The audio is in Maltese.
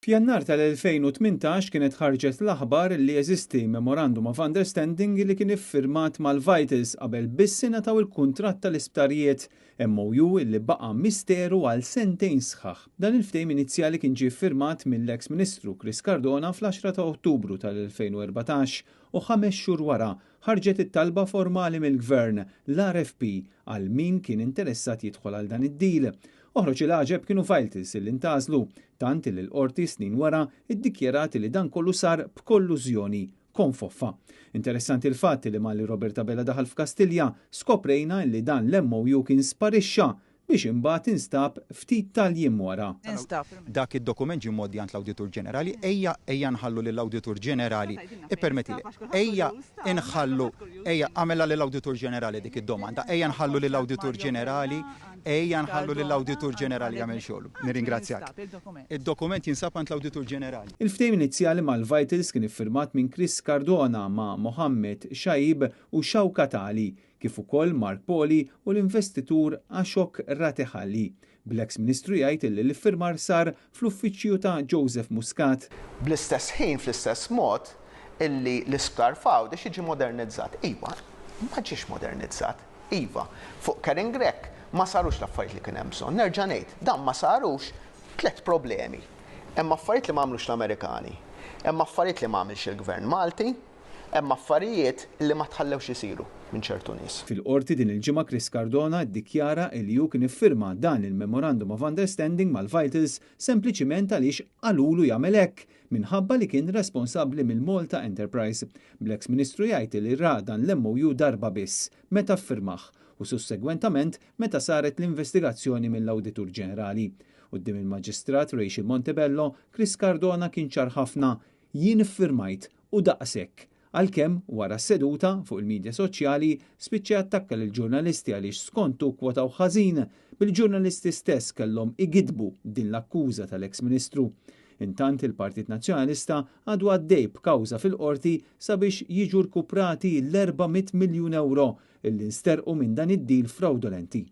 F'Jannar tal-2018 kienet ħarġet l-aħbar li jeżisti Memorandum of Understanding li kien iffirmat mal-Vitals qabel biss ingħataw il-kuntratt tal-isptarijiet, MOU li baqa' misteru għal sentejn sħaħ. Dan il-ftehim inizjali kien ġie ffirmat mill-eks Ministru Chris Cardona fl-10 ta' Ottubru tal-2014 u ħames xhur wara ħarġet it-talba formali mill-Gvern, l-RFP, għal min kien interessat jidħol għal dan id-deal. Oħroġ il-għaġeb kienu Vitals li ntgħażlu, tant li l-Qorti snin wara ddikjarat li dan kollu sar b'kollużjoni, konfoffa. Interessanti l-fatt li malli Robert Abela daħal f'Kastilja, skoprejna li dan l-MOU kien sparixxa biex imbagħad instab ftit tal-jiem wara. Dak id-dokument ġie mgħoddi għand l-Awditur Ġenerali, ejja ejja nħallu lill-Awditur Ġenerali, ippermettili, ejja nħallu, ejja agħmilha lill-Awditur Ġenerali dik id-domanda, ejja nħallu lill-Awditur Ġenerali Ejja nħallu lill-Awditur Ġenerali jagħmel xogħlu. Nirringrazzjak. Id-dokument jinsab għand l-Awditur Ġenerali. Il-ftehim inizjali mal-Vitals kien iffirmat minn Chris Cardona ma' Mohammed Shaib u Shaukat Ali, kif ukoll Mark Poli u l-investitur Ashok Ratehali, bl-eks Ministru jgħid li l-iffirmar sar fl-uffiċċju ta' Joseph Muscat. Bl-istess ħin, fl-istess mod, illi l-isptar f'Għawdex jiġi modernizzat. Iva, ma ġiex modernizzat. Iva, fuq Karen Grech ma sarux l-affarijiet li kien hemm bżonn. Nerġa' ngħid, dan ma sarux b'tliet problemi. Hemm affarijiet li ma għamlux l-Amerikani, hemm affarijiet li ma għamilx il-Gvern Malti, hemm affarijiet li ma tħallewx isiru minn ċertu nies. Fil-Qorti din il-ġimgħa Chris Cardona ddikjara li hu kien iffirma dan il-Memorandum of Understanding mal-Vitals sempliċiment għaliex qalulu jagħmel hekk minħabba li kien responsabbli mill-Malta Enterprise, bl-eks Ministru jgħid li ra dan l-MOU darba biss, meta ffirmah, u sussegwentament meta saret l-investigazzjoni mill-Awditur Ġenerali. Quddiem il-Maġistrat Rachel Montebello, Chris Cardona kien ċar ħafna, Jien iffirmajt u daqshekk. Għalkemm, wara s-seduta, fuq il-midja soċjali, spiċċa jattakka lill-ġurnalisti għaliex skont hu kkwotawh ħażin, bil-ġurnalisti stess kellhom igiddbu din l-akkuża tal-eks Ministru. Intant, il-Partit Nazzjonalista għadu għaddej b'kawża fil-Qorti sabiex jiġu rkuprati l-400 miljun ewro illi nsterqu minn dan id-deal frawdolenti.